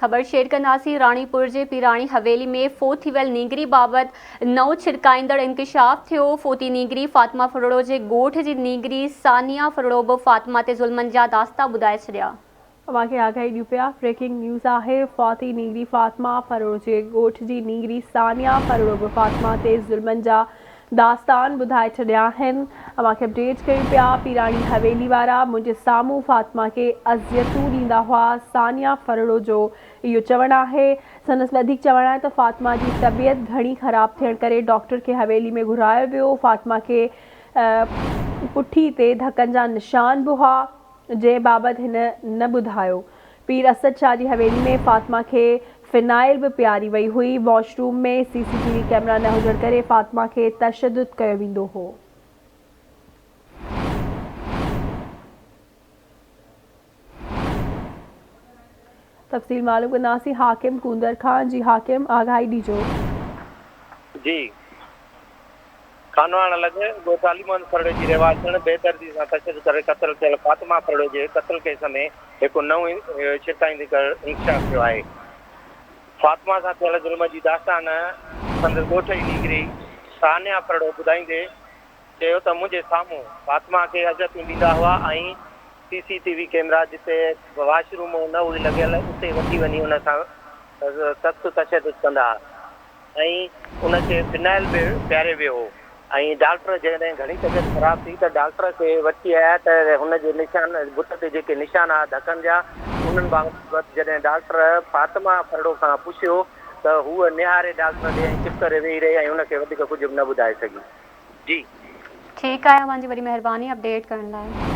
خبر شيئر ڪنداسين راڻيپور جي پيراڻي حويلي ۾ فوت ٿي ويل نينگري بابت نئون ڇرڪائيندڙ انڪشاف ٿيو، فوتي نينگري فاطمه ڦرڙو جي ڳوٺ جي نينگري ثانيه ڦرڙو به فاطمه تي ظلمن جا داستا ٻڌائي ڇڏيا. اوهان کي آگاهي ڏيون پيا بريڪنگ نيوز آهي فوتي نينگري فاطمه ڦرڙو جي ڳوٺ جي نينگري ثانيه ڦرڙو به فاطمه تي ظلمن جا داستان ٻڌائي ڇڏيا آهن اوهان کي اپڊيٽ ڪيون پيا پيراڻي حويلي وارا منهنجي سامهون فاطمه کي اذيتون ڏيندا هئا ثانيه ڦرڙو جو اهو چوڻ آهي سندس وڌيڪ چوڻ آهي ته فاطمه جي طبيعت گهڻي خراب ٿيڻ ڪري ڊاڪٽر کي حويلي ۾ گهرايو ويو فاطمه کي پٺي تي ڌڪن جا نشان به هئا جنهن بابت هن نه ٻڌايو. پير اسد شاهه جي حويلي ۾ فاطمه کي فنائل به پياري وئي هئي. Wash room ۾ C C T V camera نه هجڻ ڪري فاطمه کي تشدد ڪيو ويندو هو. تفصيل معلوم ڪنداسين حاڪم ڪوندر کان جي حاڪم آگاهي ڏيجو. جي خانواهڻ لڳ ڳوٺ علي محمد ڦرڙي جي رهواسڻ بيدردي سان تشدد ڪري قتل ٿيل فاطمه ڦرڙو جي قتل ڪيس ۾ هڪ نئون ڇرڪائيندڙ انڪشاف ٿيو آهي. فاطمه سان ٿيل ظلم جي داستان سندس ڳوٺ جي نينگري ثانيه ڦرڙو ٻڌائيندي چيو ته منهنجي سامهون فاطمه کي اذيتون ڏيندا هئا ۽ C C T V camera جتي واش روم نه هئي لڳيل اتي وٺي وڃي ان سان سخت تشدد ڪندا ها ۽ ان کي فنائل به پياريو ويو هو ۽ ڊاڪٽر جڏهن گهڻي طبيعت خراب ٿي ته ڊاڪٽر کي وٺي آيا ته هن جي نشان بت تي جيڪي نشان ها ڌڪن جا انهن بابت جڏهن ڊاڪٽر فاطمه ڦرڙو کان پڇيو ته هوء نهاري ڊاڪٽر ڏي ۽ چپ ڪري ويهي رهي ۽ ان کي وڌيڪ ڪجهه به نه ٻڌائي سگهي جي. ٺيڪ آهي اوهان جي وڏي مهرباني اپڊيٽ ڪرڻ لاء.